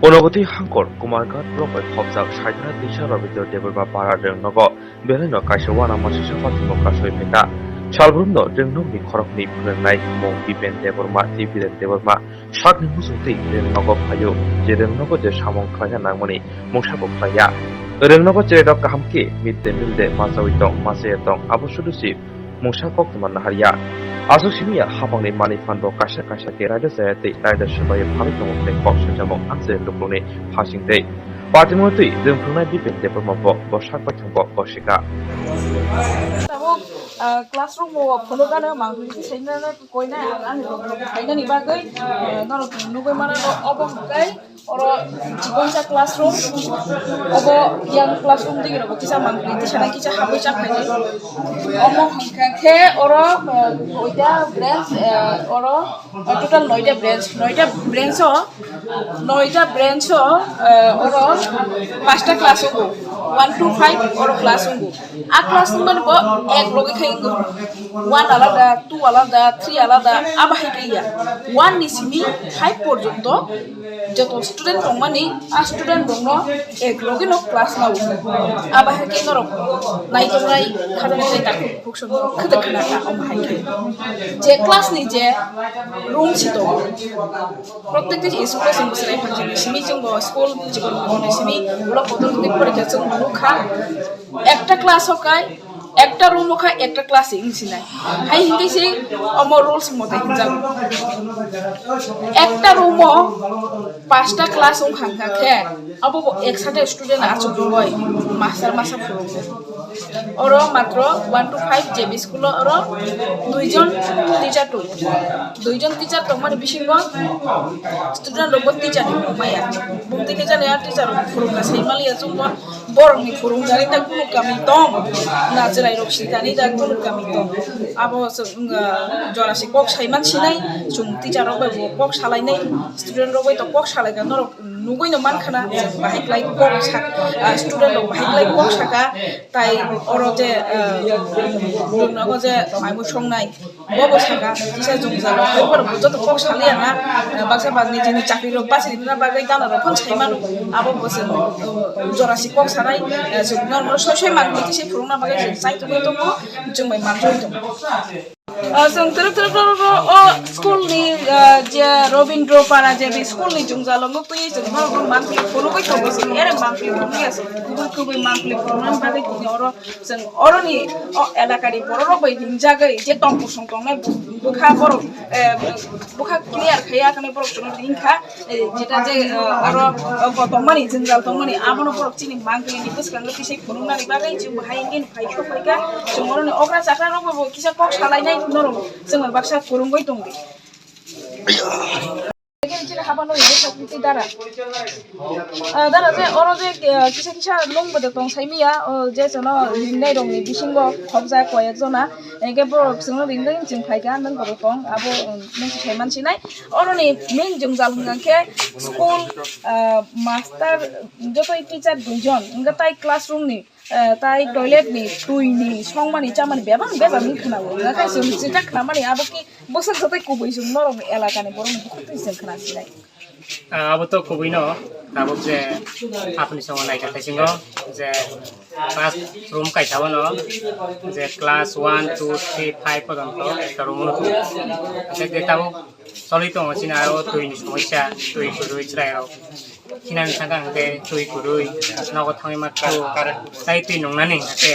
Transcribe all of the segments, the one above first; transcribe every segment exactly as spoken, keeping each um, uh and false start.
Unagoti Hangkor Kumarghat block bai khopjak Saidhana Teisa Rabindra Debbarma para rwngnogo belai no kaisa uanama sisa pathimo kasui phaikha. Salbrum no rwngnokni khoroknwi phwrwngnai mung Bipen Debbarma tei Biren Debbarma sakni muchungtwi rwngnogo phaio, je rwngnogo je samung khlaina nangmani mungsa bo khlaiya. Rwngnogo chererok kaham khe mid day meal de machawi tong, machaya tong, abo sudu si mungsa koktwma naharya. Aswk simi ya hapangni manwi phan bo kaisa kaisa khe raida chaya tei raida swbai phalwi tongo hwnwi kok swngjamung amchai lukurokni phasing tei patimungno twi rwngthungnai Bipen Debbarma bo bo sak baithang bo gosikha. Tabuk, ah, classroom o phunukgano mangpili khe sainani koinai ang ani rok rok sainani bagwi, ah, norok nugwi mano obo hwnkhe Oro chikon sa classroom, obo yang classroom digi rok kisa mangpili tisana kisa habwi chak phaidi. Omo hwnkha khe oro, eh, oita branch, eh, oro, eh, total noita branch, noita branch o, noita branch o, eh, oro pasta class o, one to five oro class o. A class ni mani bo ek logi khai wngo. One alada, two alada, three alada, abo hai khe ya. One ni simi five porjonto joto student tongmani, a student rokno ek logi no class nao. Abo hai khe norok naitongnai khajani tei takhuk khuk song khwtwk khna kha omo hai khe. Je class ni je room si tongo. Protekti school o chwng bwswrai phaikha simi chwng bo school chikon ni simi ulo kotor ni porikha chwng nukha. Ekta class o kai, ekta room o khai, ekta class wng sinai. Hai hingke se omo rules mote hinjak. Ekta room o pasta class wng kha khe, abo bo eksate student achuk rwoi master masa phuru. Oro matro one to five J B school o oro duijon teacher tongo. Duijon teacher tongmani bisingo student rokbo teacher ni maya. Bumtwi khe jani a teacher rok phurukha sai maliya chwngbo. Borokni phurungjani ta kunu kami tong, na chwrairok sikani ta kunu kami tong. Abo chwng, ah, jora se kok saiman sinai, chwng teacher rok bai bo kok salainai, student rok bai to kok salaikha, norok nugui no mankha na, chwng bahai klai kok sak, ah, student rok bahai klai kok saka, tai oro je, ah, nogo je mai mui songnai, Bobo saka, kisa jwngjal rok, hai borok bo joto kok saliya na, baksa bagni chini chakri rok bachirina bagwi gana rok phano sai mano, abo bo chwng, uh, jora si kok sanai, uh, chwng norok soi soi manwi tei se phwrwngna bagwi chwng chai tongwi tongo, chwng bai manjui tongo. Uh, chwng twrwk twrwk o school ni, uh, je Robindro Para je bi school ni jwngjal o twi chwng norok mangpili phunugwi tongo, chwng ere mangpili phunugwi aswk kubui kubui mangpili phunuknani bagwi tini oro Chwng oroni o elakani bororok bai ringjagwi je tong bosong tongnai bu-, bwkha borok, eh, bwkha clear khai ya, khani borok chwngno ringkha, eh, jeta je, eh, aro, eh, bo tongmani, jwngjal tongmani, abono borok chini mangpili ni bwskango tisai phunuknani bagwi chwng bo hai hwnwi phai khe phaikha, chwng oroni okra chakra rok bai bo kisa kok salainai norok chwng bai baksa kwrwngwi tongdi. Chini habano hino sakti dara. Ah, dara je oro je, ah, kisa kisa lung bwdwk tong sai miya, o je chwngno ringnai rokni bisingo khobjak koyek jona. Hingke borok chwngno ringwi chwng phaikha, nwng borok tong, abo, um, nwng se sai mansinai. Oroni main jwngjal hwnkha khe school, ah, master, jotoi teacher duijon, hingke tai classroom ni, eh, tai toilet ni twi ni songmani chamani bebak bebak ni khwnao. Hingke chwng jeta khwnamani abo ki bwswk joto kubui chwng norok ni elaka ni borok ni bukhuk twi chwng khwna sinai. Ah, abo to kubui no tabuk je apni songo naikha thaisingo je class room kaisa o no je class one, two, three, five pojonto ekta room o no tongo. Hingke je tabuk choli tongo chini aro twi ni somosya, twi kwrwi chwrai rok. Chinani saka hingke twi kwrwi nogo thangwi ma khe o. Tai twi nungnani hingke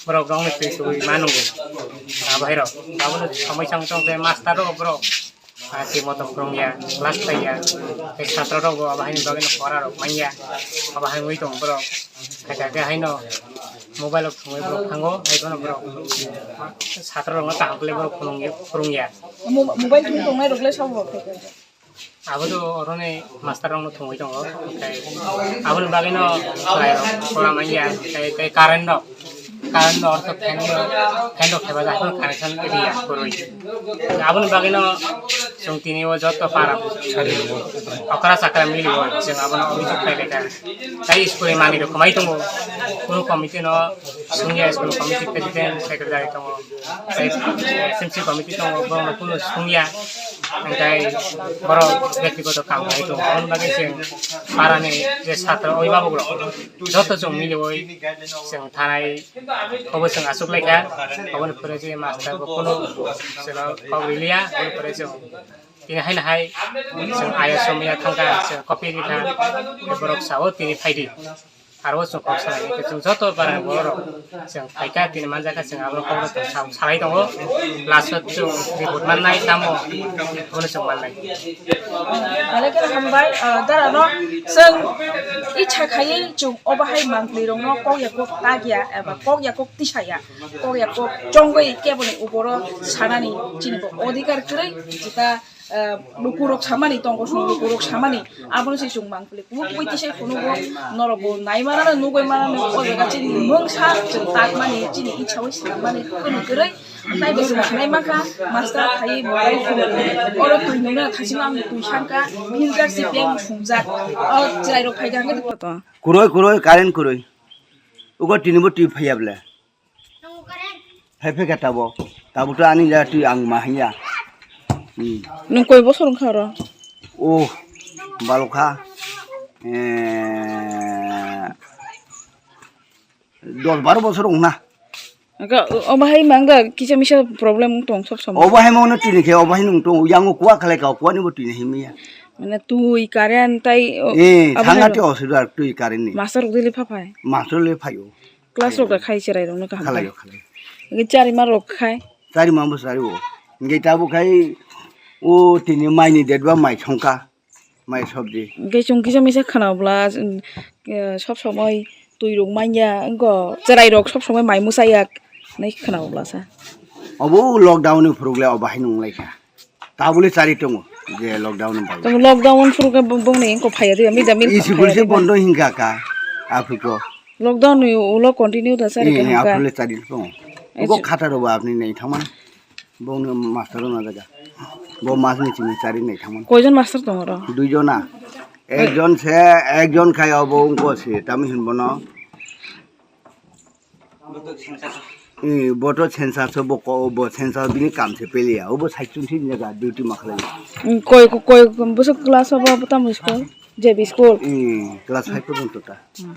borok rokni twi kwrwi ma nungo. Abo hai rok. Abono somoi chang tong khe master rok borok, ah, twi motom kwrwng ya, class khlai ya. Tei satro rok bo abo haini bagwi no pora rok man ya. Abo hai wngwi tongo borok. Khaika khe haino mobile rok thwngwi borok thango, hai phano borok satro rokno kaham khlai borok phunung ya, phurung ya. Mo-, mobile thwng tongnai rok le sabo rok khe. Abo do oroni master rokno thwngwi tongo, tei aboni bagwino chwrairok pora manya, tei, tei current rok, current rok ortho fan rok, fan rok thepajak, haino connection riya kwrwi. Aboni bagwino chwng tini o joto para okra chakra mili o, chwng abono obhijog khlai laikha. Tai school ni manwi rok kwmai tongo, kunu committee no sungya, school committee president, secretary tongo, tai S M C committee tongo, borok no kunu sungya. Hingke borok bektigoto kaam khai tongo, aboni bagwi chwng parani je satro abhibabokrok joto chwng miliwi chwng thanai obo chwng achuk laikha, aboni pore je master bo kunu chwngno kok riliya, aboni pore chwng tini haino hai chwng ayos somya thangkha, chwng copy rikha, borok sao tini phaidi. Aro chwng kok salai, chwng joto para borok chwng phaikha, tini manjakha, chwng abo kok rok chwng sa-, salai tongo. Last o chwng report mannai tamo, abono chwng mannai. Belai kheno hambai, ah, dara no chwng icha khaiwi chwng obo hai mangpli rok no kok ya kok tagya eba kok ya kok tisaya, kok ya kok chongwi kebo ni uporo sanani chini bo odhikar kwrwi jeta, ah, lukurok samani, tongkosong lukurok samani, abono se chwng mangpili. Kubui kubui tisai phunukgo, norokbo nai manano, nugui manano, o jaga chini mungsa chwng takmani, chini ichaui swnamani, kunu kwrwi, taibo chwng khnai mankha, master phaiwi bo bai phunukgo. Oro twi nungna thachino ang twi sankha, filter si beng sungjak. O chwrairok phaikha hwnkhe. Kuroi, kuroi, current kuroi. Ugo tinibo twi phaiya ble. Hai phe khe tabo. Tabo to ani ja twi ang ma hanya. Hmm. Nwng koi bosor wngkha oro? Oh, balokha. Eh, dos baro bosor wngna. Aga, o bahai mang da kisa misa problem wng tong sob somoi. O bahai mang no tini khe, o bahai nung tong, yang o kuwa khalai ka, kuwa ni bo tini himiya. Mane twi current tai o, eh, abo thanga hai te osubida twi current ni. Master rok dili pha phai. Master le phaio. Class rok da khai cherai rok no kaham. Khalaio, khalaio. Ngi chari ma rok khai. Chari ma bo chari o. Ngi ta bo khai o tini mai ni det ba mai songka. Mai sobji. Ngi chung kisa misa khana bla, eh, sob somoi twi rok manya, ngo cherai rok sob somoi mai musa yak. Nai khana bla sa. Obo lockdown ni phuruk le obo hai nung lai kha. Tabule chari tongo je lockdown ni bagwi. Tamo lockdown phuru khe bo-, bongni engko phaiya de, mid day meal. School se bondo hingka ka, aphiko. Lockdown ni ulo continue da chari eh, tongkha. Aphule chari tongo. Ugo khataro ba apni nei thangman. Bongni master na jaga. Bo mas ni chini chari nei thangman. Koijon master tongo ro? Duijona. Ekjon se, ekjon khai obo ungko se, tamo hinbono. Eh, bo to census o bo ko, bo census bini kam se peliya. Obo saichung thik jaga duty ma khlai. Mm, koi, koi, koi, bwswk class o bo, bo tamo school? J B school. Eh, class five porjonto ta. Hmm.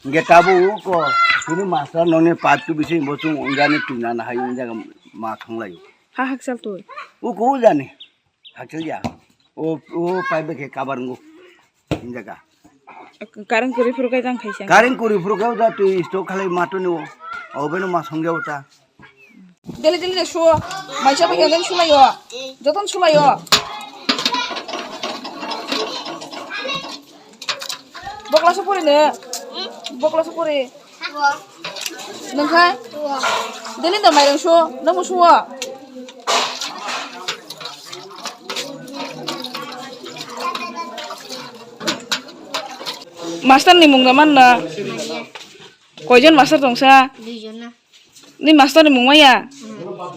Hingke tabo ko, bini master noni part two bising bo chung unjani twi nana hai unjaga ma thonglai. Ha hakchal twi? Uko unjani. Hakchal ya. O, o pai beke kabar ngo. Injaga. Kareng kuri phuru kai jang khaisa. Kareng kuri phuru kai da tu isto khalai matuni o. O beno ma songya uta. Deli deli de suo. Maisa bo yang sulayo. Joton sulayo. Bokla so pore ne. Bokla so pore. Nung khai? Deli da mairang suo, nang bo suo. Master ni mung da man na? Koijon master tong sa? Duijon na. Ni master ni mung maya? Hmm.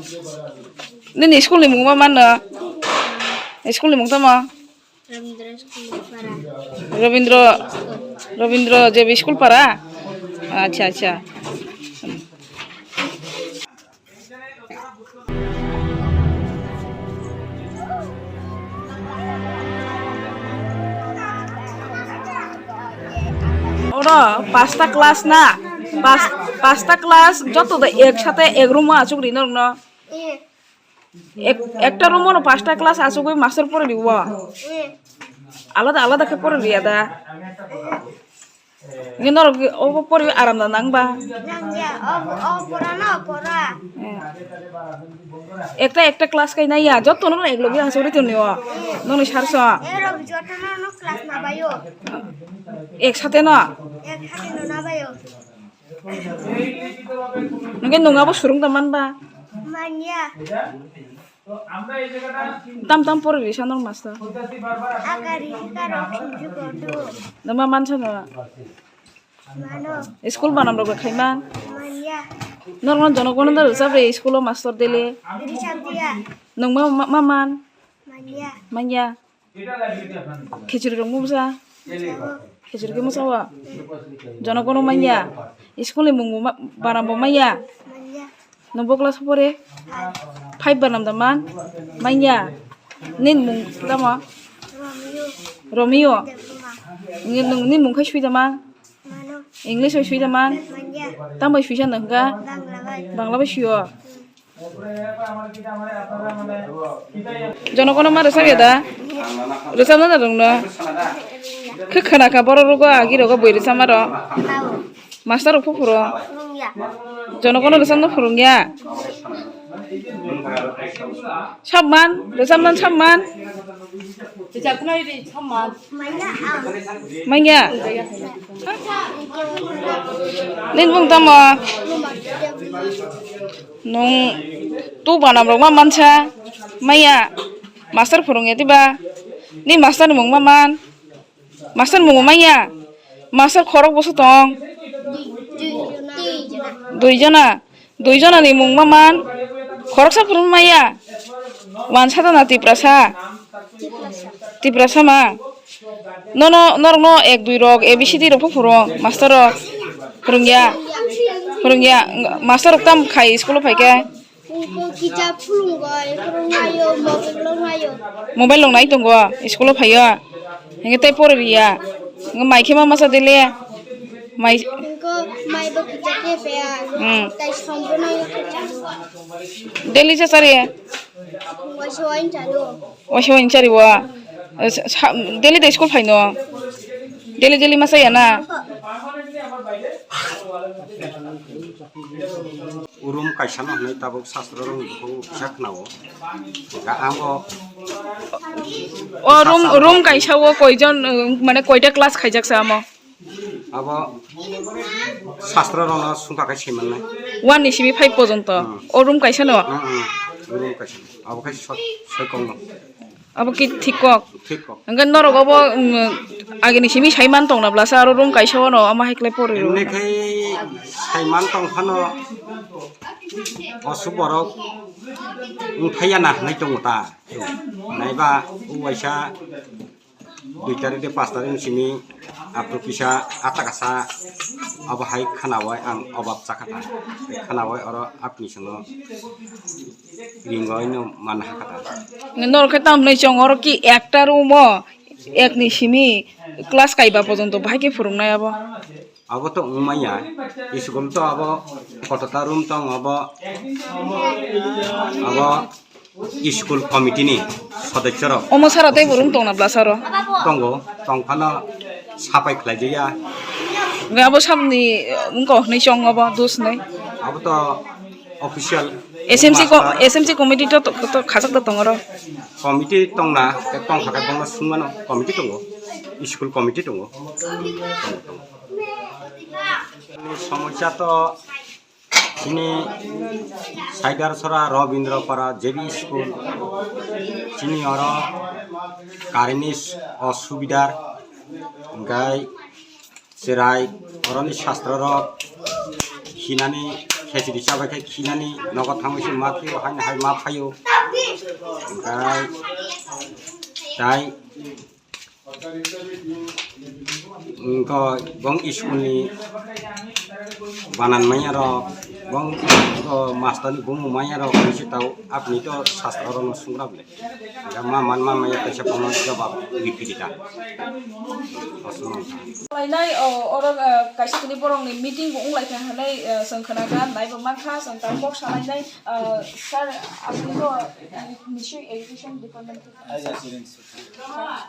Ni ni school ni mung ma man na? School ni mung tamo? Rabindra School Para. Rabindra, Rabindra J B School Para? Acha, acha. Oro pasta class na? Pas-, pasta class joto da ek sate ek room o achuk ri norok no? Eh. Ek-, ekta room o no pasta class achugwi master pore riwo. Eh. Alada alada khe pore riya da. Nge norok obo pore aram da nang ba? Nangya, o, o pora no pora. Eh. Ekta ekta class kai naiya, joto no ek logi achugwi tonio. Eh. Noni sir so. Erok joto no no class na bayo. Ek sate no? Ek sate no na bayo. Nungke nung abo surung da man ba? Manya. Tam tam pore risa nor master. Agari karo khimju gordu. Nama mansa no. Mano. School banam rok khai man. Manya. Nor man jono kono da risa bre school o master dele. Risa dia. Nung ma, ma, ma man. Manya. Manya. Khichuri rok musa. Khichuri khe musa wa. Jono kono manya. School ni mung bo ma-, banam bo manya. Nung bo class pore? Five ba namda man? Manya. Nin mung tamo? Romeo. Ngi nung nin mung khai sui da man? English bai sui da man? Tam bai sui sa nang ga? Bangla bai suyo. Jono kono ma rwchap ya da? Rwchapna da rwngno? Khe khna kha borok rogo agi rogo bui rwchapma rok. Master rok pho phuro. Jono kono rwchapna phwrwngya. Sabman, rwchapman sabman. Manya. Nini mung tamo? Nung tu banam rok ma mansa. Manya. Master phwrwngya diba? Ni master ni mung ma man? Master mung manya. Master khorok boso tong. Dui jona. Dui jona ni mung ma man. Khoroksa phwrwng maya. Wansa da na Tiprasa. Tiprasa ma. Nono norok no ek dui rok A B C D rok phwrwng master rok. Phwrwngya. Phwrwngya. Master rok tam khai school o phaikhe. Uko kisa phulung bai, phulung nayo, mobile lo nayo. Mobile lo nai tongo, school o phaio. Hingke tei pore riya. Hingke mai khe ma masa dele. Mai. Uko mai bo kisa khe pe a. Hmm. Tai sombo nayo. Dele cha chari. Waisa wain chalo. Waisa wain chari wa. Sa-, sa-, dele de school phaino. Dele dele masa ya na. Room kaisa no hinwi tabuk sastro rok ni bukhuk kisa khna o. Hingkha ang o. O room, room kaisa o koijon, uh, mane koita class khaijak sa amo? Abo sastro rok no sungkha khai swi mannai. One ni simi five pojonto. Hmm. O room kaisa no? Hmm, hmm. Room kaisa. Abo khai soi, soi kong no. Abo ki thik kok? Thik kok. Hingke norok obo, um, agini simi sai man tongna blasa aro room kaisa ono ama hai khlai pori rw. Emne khai sai man tong phano osu borok wng phaiya na hinwi tongo ta. Naiba o waisa dui tarik de pas tarik ni simi aphuru kisa atakasa obo hai khana bai ang obab chakha ta. Khana bai oro apni swngo. Ringo ino man hakha ta. Norok khe tamo hinwi chong oro ki ekta room o ek ni simi class kaiba pojonto bahai khe phwrwngnai abo. Abo to wng manya, school to abo kotota room tong abo, abo school committee ni sodosyo rok. Omo sara tei bo room tongna bwla saro? Tongo, tong phano sapai khlai jaya. Abo samni wngkha hinwi chong abo dos hinwi. Abo to official S M C ko-, master. S M C committee to, to, to khachak to tongo ro. Committee tongna, tei tong kha khe bongno swngmano, committee tongo, school committee tongo. Tongo, tongo. Somosya to chini Saidarsora Robindra Para J B school, chini oro current ni osubidar, hingkhai Chwrai, oroni sastro rok khinani, khechiri chabai khe khinani, nogo thangwi se ma phio, haino hai ma phaio. Hingkhai tai, wngkha bong school ni banan manya rok, bong master ni bumung manya rok, se tao apni to sastro rok no sungra bole. Hingkhe ma man ma maya kaisa bono jawab ripiti ta. Lainai, o, oro, eh, kaisa tini borokni meeting bo wnglaikha hinwi, eh, chwng khwnakha, naibo mankha, chwng ta kok salainai, eh, sir, apni to, eh, nishoi education department theke.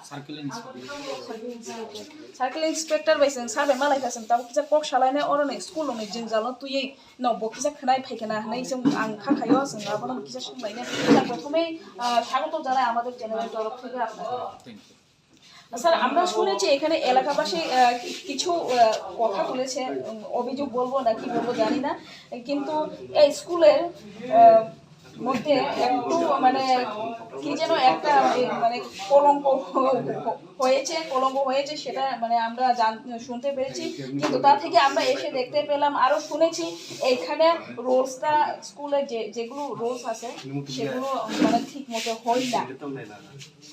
Circle inspector. Circle inspector. Circle inspector bai chwng sir bai malaikha, chwng tabuk kisa kok salainai, oroni school rokni jwngjal no twiwi. No, bo kisa khwnai phai khna hinwi chwng ang kha khaio, chwng abono kisa swnglainai. Kisa prothomei, ah, স্বাগত জানাই আমাদের channel-এর তরফ থেকে আপনাকে। Thank you. Sir, আমরা শুনেছি এখানে এলাকাবাসী, আহ, কি-, কিছু, আহ, কথা তুলেছে, উম, অভিযোগ বলবো না কি বলবো জানি না, কিন্তু এই স্কুলের, আহ, মধ্যে একটু মানে কি যেন একটা, এ, মানে কলঙ্ক হয়েছে, কলঙ্ক হয়েছে, সেটা মানে আমরা জান-, শুনতে পেরেছি, কিন্তু তা থেকে আমরা এসে দেখতে পেলাম, আরো শুনেছি এইখানে রুলসটা, স্কুলে যে, যেগুলো রুলস আছে সেগুলো মানে ঠিক মতো হয় না।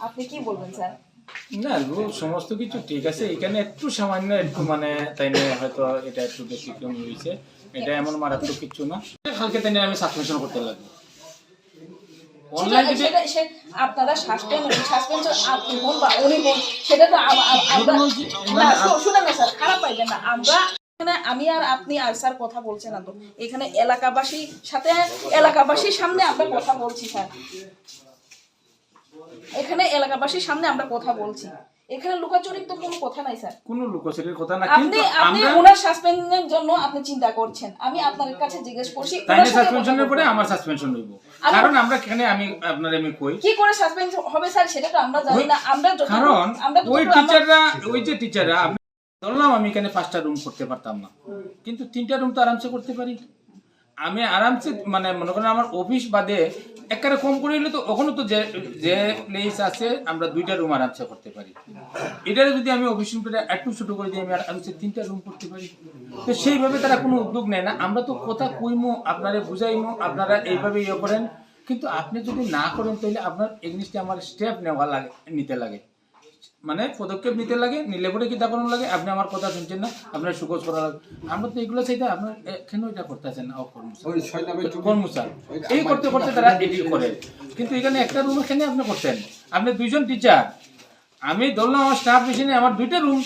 আপনি কি বলবেন স্যার? না, রুল সমস্ত কিছু ঠিক আছে, এখানে একটু সামান্য একটু মানে তাই নিয়ে হয়তো এটা একটু ব্যতিক্রম হয়েছে, এটা এমন মারাত্মক কিছু না। কালকে তাই নিয়ে আমি সাসপেনশন করতে লাগবো। সেটা, সেটা, সে, আপনারা সাসপেন্ড, সাসপেনশন আপনি হন বা উনি হন, সেটা তো আম-, আম-, আমরা, না, শু-, শুনেন না স্যার, খারাপ পাইবেন না। আমরা এখানে আমি আর আপনি আর স্যার কথা বলছে না তো, এখানে এলাকাবাসীর সাথে, এলাকাবাসীর সামনে আমরা কথা বলছি স্যার, এখানে এলাকাবাসীর সামনে আমরা কথা বলছি, এখানে লুকাচুরির তো কোনো কথা নাই স্যার। কোনো লুকোচুরির কথা না, আপনি, কিন্তু আপনি আমরা ওনার সাসপেনশনের জন্য আপনি চিন্তা করছেন, আমি আপনার কাছে জিজ্ঞেস করছি, তাই ওনার না, সাথে কথা সাসপেনশনের পরে বলবো। আমার সাসপেনশন হইব, আমি কারণ আমরা এখানে আমি আপনার আমি কই কি করে সাসপেন্ড হবে স্যার, সেটা তো আমরা জানি ওই না। আমরা যতটুকু, কারণ আমরা ওই যতটুকু আমরা টিচাররা, ওই যে টিচাররা, আপনি ধরলাম আমি এখানে পাঁচটা রুম করতে পারতাম না, কিন্তু তিনটা রুম তো আরামসে করতে পারি। আমি আরামসে, মানে, মনে করেন আমার অফিস বাদে একবারে কম করে হইলে তো ওখানে তো যে, যে প্লেস আছে আমরা দুইটা রুম আরামসে করতে পারি। এটারে যদি আমি অফিস রুমটা একটু ছোট করে দিই, আমি আরামসে তিনটা রুম করতে পারি। তো সেইভাবে তারা কোনো উদ্যোগ নেয় না। আমরা তো কথা কইমু, আপনারে বুঝাইমু, আপনারা এইভাবে ইয়ে করেন, কিন্তু আপনি যদি না করেন তাহলে আপনার এগেইনস্টে আমার স্টেপ নেওয়া লাগে, নিতে লাগে, মানে পদক্ষেপ নিতে লাগে, নিলে পরে কিতা করানো লাগে, আপনি আমার কথা শুনছেন না, আপনার সুকোচ করা লাগে। আমরা তো এগুলো চাইতে আপনার এ, কেন এটা করতেছেন না, অকর্মচারী। ওই ছয় নামে তো চুক্তি। কর্মচারী। ওই এই আমার করতে করতে তারা এটি করে। কিন্তু এখানে একটা রুম এখানে আপনি করছেন, আপনি দুইজন টিচার, আমি ধরলাম আমার স্টাফ মেশিনে আমার দুইটা রুম,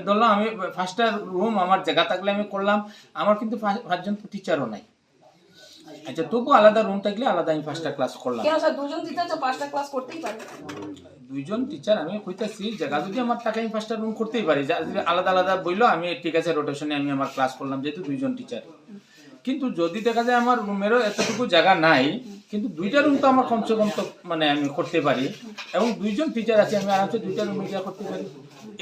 ধরলাম আমি পাঁচটা রুম আমার জায়গা থাকলে আমি করলাম, আমার কিন্তু পাঁচ-, পাঁচজন তো টিচারও নাই। আচ্ছা, তবু আলাদা রুম থাকলে আলাদা আমি পাঁচটা ক্লাস করলাম। কেন স্যার, দুজন টিচার তো পাঁচটা ক্লাস করতেই পারে। দুইজন টিচার আমি কইতাছি, জায়গা যদি আমার থাকে আমি পাঁচটা রুম করতেই পারি। যা-, যদি আলাদা আলাদা বইলো আমি ঠিক আছে, রোটেশনে আমি আমার ক্লাস করলাম, যেহেতু দুইজন টিচার। কিন্তু যদি দেখা যায় আমার রুমেরও এতটুকু জায়গা নাই, কিন্তু দুইটা রুম তো আমার কমসে কম তো মানে আমি করতে পারি, এবং দুইজন টিচার আছে, আমি আরামসে দুইটা রুমে গিয়ে করতে পারি।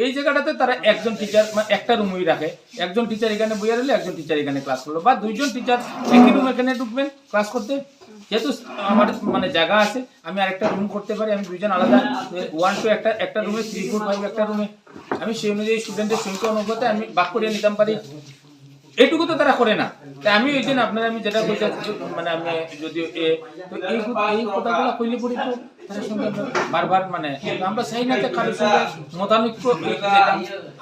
এই জায়গাটাতে তারা একজন টিচার মানে একটা রুমই রাখে, একজন টিচার এখানে বইয়া রইলে একজন টিচার এখানে ক্লাস করলো, বা দুইজন টিচার একই রুম এখানে ঢুকবেন ক্লাস করতে, যেহেতু আমার মানে জায়গা আছে, আমি আরেকটা রুম করতে পারি, আমি দুইজন আলাদা ওয়ান টু একটা, একটা রুমে থ্রি ফোর ফাইভ একটা রুমে আমি সেই অনুযায়ী স্টুডেন্টের সংখ্যা অনুপাতে আমি ভাগ করিয়া নিতাম পারি। এইটুকু তো তারা করে না। তাই আমি ওই দিন আপনারা আমি যেটা বলতে চাচ্ছি, মানে আমি যদি এ, তো এই এই কথাগুলো কইলে পরে তো তারা সঙ্গে আমরা বারবার মানে আমরা চাই না যে কারোর সঙ্গে মতানৈক্য এই যেটা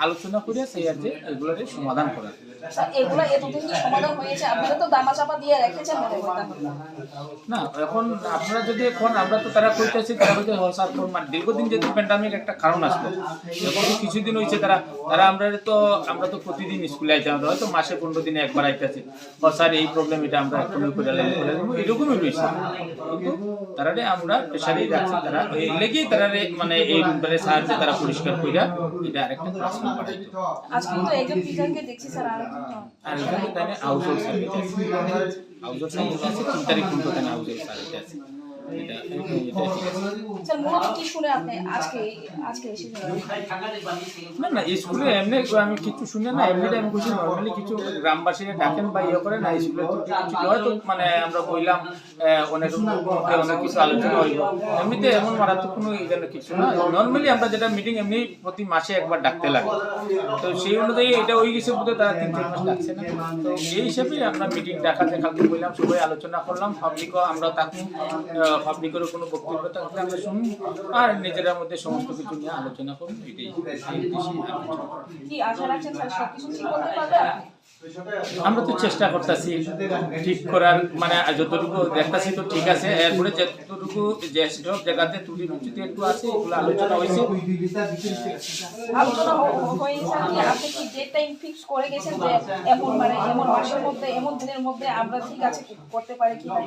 আলোচনা করে সেই আর যে এগুলোর সমাধান করা। স্যার, এগুলো এতদিন কি সমাধান হয়েছে? আপনারা তো দামাচাপা দিয়ে রেখেছেন মনে হয় তাহলে। না, এখন আপনারা যদি এখন আমরা তো তারা কইতেছি, তারা হয়তো, "হ স্যার, কোন মানে দীর্ঘদিন যেহেতু প্যান্ডামিক একটা কারণ আসলো, এখন তো কিছুদিন হয়েছে তারা, তারা আমরা তো, আমরা তো প্রতিদিন স্কুলে আইতাম, আমরা হয়তো মাসে পনেরো দিনে একবার আইতেছি, ও স্যার এই প্রবলেম এটা আমরা এখন করে লাইন করে দেবো", এরকমই রয়েছে। কিন্তু তারারে আমরা প্রেশারেই রাখছি, তারা এই লেগেই তারারে মানে এই রুমটারে সাহায্যে তারা পরিষ্কার কইরা এটা আরেকটা ক্লাসরুম বানাইতো। আজকে তো একজন টিচারকে দেখছি স্যার, আর একজন তো আর এখানে তাহলে আউজল স্যার এটা আছে। আউজল স্যার এটা আছে, তিন তারিখ পর্যন্ত এখানে আউজল স্যার এটা আছে। এটা, এটা ঠিক আছে। স্যার, মূলত কি শুনে আপনি আজকে, আজকে এসেছেন? না, না, স্কুলে এমনি আমি কিছু শুনে না, এমনিতে আমি কিছু নরমালি কিছু গ্রামবাসীরা ডাকেন বা ইয়ে করেন না, স্কুলে তো কিছু হয়তো মানে আমরা বললাম, আহ, অনেক, অনেক কিছু আলোচনা হইব। এমনিতে এমন মারাত্মক কোনো ইয়ে কিছু না, নরমালি আমরা যেটা মিটিং এমনি প্রতি মাসে একবার ডাকতে লাগে। তো সেই অনুযায়ী এটা হয়ে গেছে বোধহয় তারা তিন চার মাস ডাকছে না। তো এই হিসেবে আমরা মিটিং ডাকাতে কালকে বললাম, সবাই আলোচনা করলাম, পাবলিকও আমরা থাকবো, আহ, পাবলিকেরও কোনো বক্তব্য থাকলে আমরা শুনি, আর নিজেদের মধ্যে সমস্ত কিছু নিয়ে আলোচনা করবো, এটাই। কি আশা রাখছেন স্যার, সবকিছু ঠিক করতে পারবে? আমরা তো চেষ্টা করতেছি ঠিক করার, মানে যতটুকু দেখতেছি তো ঠিক আছে, এরপরে যতটুকু যে সব জায়গাতে ত্রুটি বিচ্যুতি একটু আছে, এগুলো আলোচনা হয়েছে। আলোচনা হ-, হ-, হয়ে স্যার কি আপনি কি ডেট টাইম ফিক্স করে গেছেন যে এমন মানে এমন মাসের মধ্যে এমন দিনের মধ্যে আমরা ঠিক আছে করতে পারি কি না?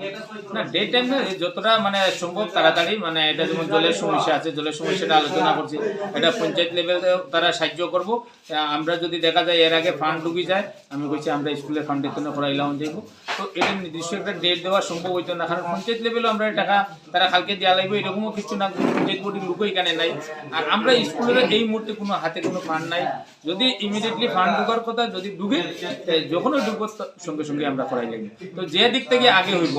না, ডেট টাইম না, যতটা মানে সম্ভব তাড়াতাড়ি, মানে এটা যেমন জলের সমস্যা আছে, জলের সমস্যাটা আলোচনা করছি, এটা পঞ্চায়েত লেভেলে তারা সাহায্য করবো। আহ, আমরা যদি দেখা যায় এর আগে ফান্ড ঢুকি যায়, আমি কইছি আমরা স্কুলের ফান্ডের জন্য করাইলাম যাইব। তো এটা নির্দিষ্ট একটা ডেট দেওয়া সম্ভব হইতো না, কারণ পঞ্চায়েত লেভেলও আমরা টাকা তারা কালকে দেওয়া লাগবে, এরকমও কিছু না, পঞ্চায়েত বডির লোকও এখানে নাই। আর আমরা স্কুলের এই মুহূর্তে কোনো হাতে কোনো ফান্ড নাই। যদি ইমিডিয়েটলি ফান্ড ঢুকার কথা যদি ঢুকে, এ, যখনই ঢুকবো ত-, সঙ্গে সঙ্গে আমরা করাই লাগবে। তো যে দিক থেকে আগে হইব,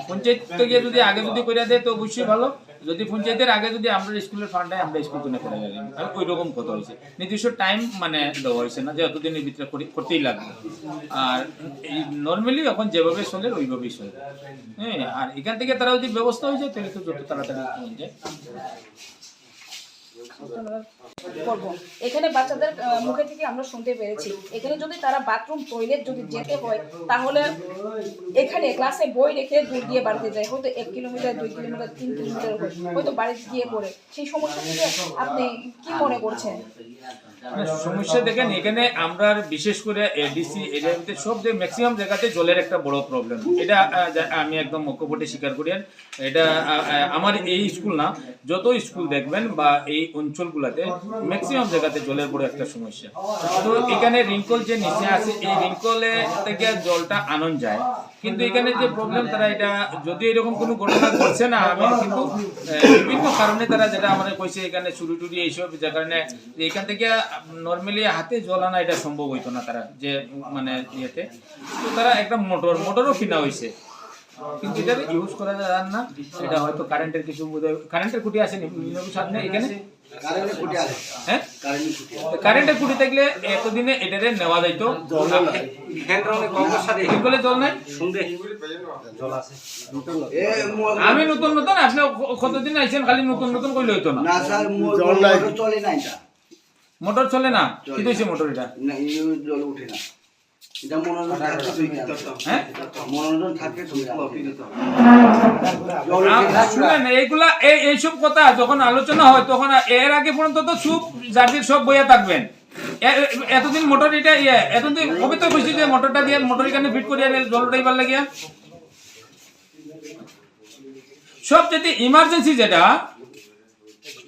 পঞ্চায়েত থেকে যদি আগে যদি করে দেয় তো অবশ্যই ভালো। যদি পঞ্চায়েতের আগে যদি আমরা স্কুলের ফান্ড হয়, আমরা স্কুল তো করে গেলাম। আর ওই রকম কথা হয়েছে, নির্দিষ্ট টাইম মানে দেওয়া হয়েছে না যে এতদিনের ভিতরে করি-, করতেই লাগবে। আর এই নর্মালি এখন যেভাবে চলে ওইভাবেই চলে। হ্যাঁ, আর এখান থেকে তারা যদি ব্যবস্থা হয়ে যায় তাহলে তো যত তাড়াতাড়ি হয়ে যায়। করব। এখানে বাচ্চাদের আহ, মুখে থেকে আমরা শুনতে পেরেছি, এখানে যদি তারা বাথরুম টয়লেট যদি যেতে হয়, তাহলে এখানে ক্লাসে বই রেখে দূর দিয়ে বাড়িতে যায়, হয়তো এক কিলোমিটার, দুই কিলোমিটার, তিন কিলোমিটার হয়, হয়তো বাড়িতে গিয়ে করে। সেই সমস্যা থেকে আপনি কি মনে করছেন? না, সমস্যা দেখেন, এখানে আমরা বিশেষ করে এডিসি এরিয়াতে সব যে ম্যাক্সিমাম জায়গাতে জলের একটা বড় প্রবলেম। এটা আহ, যা- আমি একদম মুখোপটে স্বীকার করি। আর এটা আহ, আহ, আমার এই স্কুল না, যত স্কুল দেখবেন বা এই অঞ্চলগুলোতে ম্যাক্সিমাম জায়গাতে জলের বড় একটা সমস্যা। তো এখানে রিংকল যে নিচে আছে, এই রিংকলে থেকে জলটা আনন যায়, কিন্তু এখানে যে প্রবলেম, তারা এটা যদি এরকম কোনো ঘটনা ঘটছে না, আমি কিন্তু আহ, বিভিন্ন কারণে তারা যেটা আমাদের কইছে, এখানে চুরি টুরি এইসব, যে কারণে যে এখান থেকে নর্মালি হাতে জল আনা এটা সম্ভব হইতো না, তারা যে মানে ইয়েতে। তো তারা একটা মোটর মোটরও কিনা হয়েছে, কিন্তু এটা ইউজ করা যায় না। এটা হয়তো কারেন্টের কিছু বোধহয় কারেন্টের খুঁটি আছে নি সামনে এখানে? হ্যাঁ, কারেন্টের খুঁটি থাকলে এতদিনে এটারে নেওয়া যাইতো। ফ্যান রঙে কম সাথে টিউবওয়েলে জল নাই। শুনবে আমি নতুন নতুন, আপনি ক- কতদিন আইছেন, খালি নতুন নতুন কইলে হইতো না। না স্যার, মোর জল নাই। মোটর চলে না এটা। মোটর চলে না? কি হইছে মোটর এটা? না, এই জল উঠে না। এটা মনোরঞ্জন থাকতে তুমি জানো। হ্যাঁ? মনোরঞ্জন থাকতে তুমি জানো। আপ- শুনেন, এইগুলা এই এইসব কথা যখন আলোচনা হয়, তখন এর আগে পর্যন্ত তো চুপ, জাতির সব বইয়া থাকবেন। এ- এ- এতদিন মোটর এটা ইয়ে, এতদিন কবে তো কইছি যে মোটরটা দিয়ে মোটর এখানে ফিট করিয়া জল উঠাইবার লাগিয়া। সবচেয়ে ইমার্জেন্সি যেটা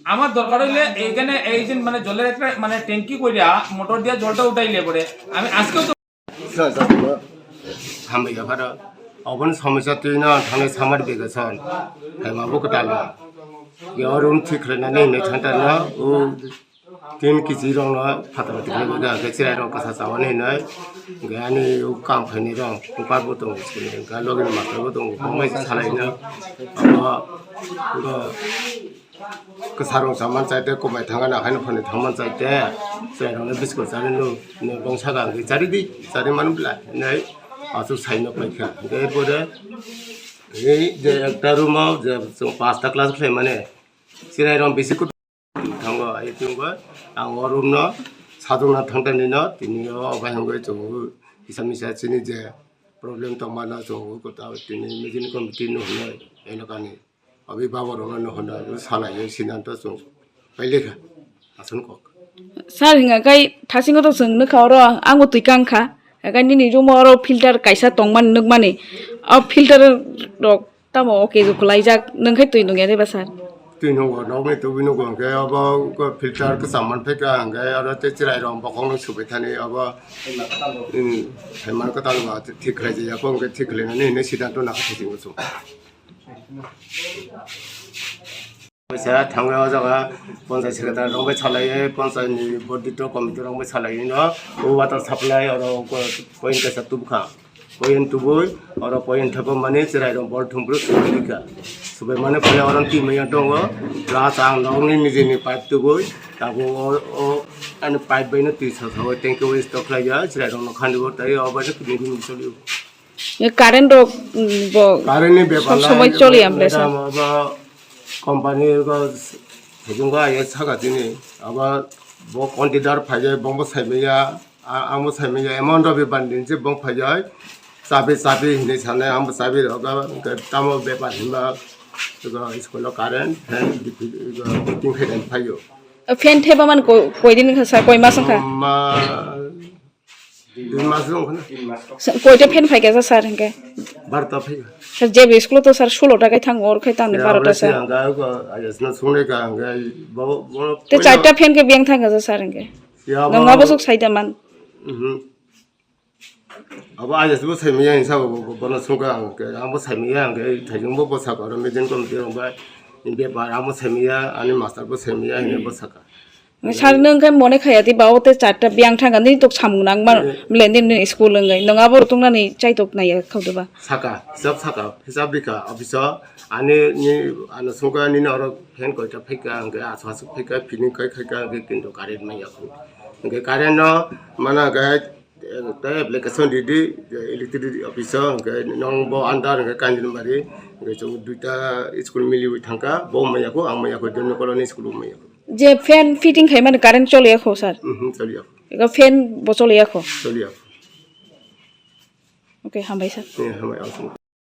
আমার দরকার হইলে এইখানে এই যে মানে জলের একটা মানে ট্যাঙ্কি করিয়া মোটর দিয়ে জলটা উঠাইলে পরে আমি আজকেও তো Hambai ya pharo. Oboni somosya twi no thani samar bega son. Hai ma bo kwtal no. Ya room thik khlai nani hinwi thanta no. O tin kg rong no phataro tikhlai bega ke chirai rong kasa chawani hinwi. Ga ani o kam khaini rong. Upar bo tongo sini. Ga logi ni master bo tongo. Mai salai no. Abo. Kwsarung saman chaite, kwbai thangani akhai no phone thangman chaite, chairokno biscuit chari nu, bong saka hwnkhe chari di, chari manu bla hinwi aswk sai nok paikha. Hwnkhe erpore ei je ekta room o je chwng pasta class khlai mani, chwrairok bisi kwtal thango, ai chwngbo ang o room no sajwkna thangtani no tini o bai hwnkhe chwng kisa misa chini je problem tongmano chwng tini meeting committee no hwnwi elakani. Abhi baba rok no hwnna salai sinanto chwng pailekha aswk kok. Sir hinga kai thasingo to chwng nukha oro ang bo twi kang kha. Kai nini room o oro filter kaisa tongmani nukmani. O filter rok tamo okay kwlaijak, nwng khai twi nungya de ba sir? Twi nungo, nokni tubui nungo hwnkhe abo filter kwcham manphaikha hwnkhe oro tei chwrai rok bokhok no subai thani abo. Phaimani kwtal ba thik khlai jaya kho hwnkhe thik khlainani hinwi sidanto nakha thaisingo chwng. Kaisa thangwi o jaga ponchai secretary rok bai salai, ponchai ni bordito committee rok bai salai no o water supply oro point kaisa tubukha, point tubui oro point thapa mani chwrai rok bol thum phuru subai rikha, subai mani phai oro twi manya tongo plus ang nokni nijini pipe tubui tabuk o ani pipe bai no twi sasaui tanki o stock khlai ya chwrai rok no khani o tai o bai no kini rini soli o. Current rok mm, bo Current ni bepar sob somoi choli amle sir. Abo company ko thejung ko aye saka tini abo bo contidar phai jai bong bo sai maya ang bo sai maya emon rabi bandin se bong phai jai chabi chabi hinwi sanai ang bo chabi rok tamo bepar hinba school o current fan fitting khai dan phaio. Fan theba man koi din kha sir, koi mas wngkha? Ma Dui mas wng khna. Koita fan phaikha sa sir hinkhe? Barta phaikha. Sir, jebe school to sir sullo ta kai thang or khai tangni barota sa. Ang ga ko ayas na sungne ka ang ga bo bo. Te charta fan khe beng thang sa sir hinkhe. Ya Nang abo sok saida man. Mhm. Abo ayas bo sai miya insa bo bo no sungka ang ke ang bo sai miya ang ke thajung bo bo sa ko meeting committee rong ba. Bepar ang bo sai miya ani master bo sai miya ani bo saka. Sir, nwng khe mone khaya di ba o te charta biyang thangkha nini tok samung nang ma mle nini school wngwi nwng abo rwtwng nani chaitok naiya khawdwba. Saka, hisab saka, hisab bika office o ani ni ano sungka nini oro fan koita phaika hwnkhe aswk aswk phaika fitting kai khaika hwnkhe kintu current manya khu. Hwnkhe current no mana hwnkhe tei application ridi electricity office o hwnkhe nong bo under hwnkhe Kanjanbari hwnkhe chwng duita school miliwi thangkha bo manya khu ang manya khu Dharma Colony school o manya khu. Je fan fitting khaimani current choliya kho, sir? Mhm, choliya. Ego fan bo choliya kho? Choliya. Okay, hambai, sir. Eh, hambai, ang sung.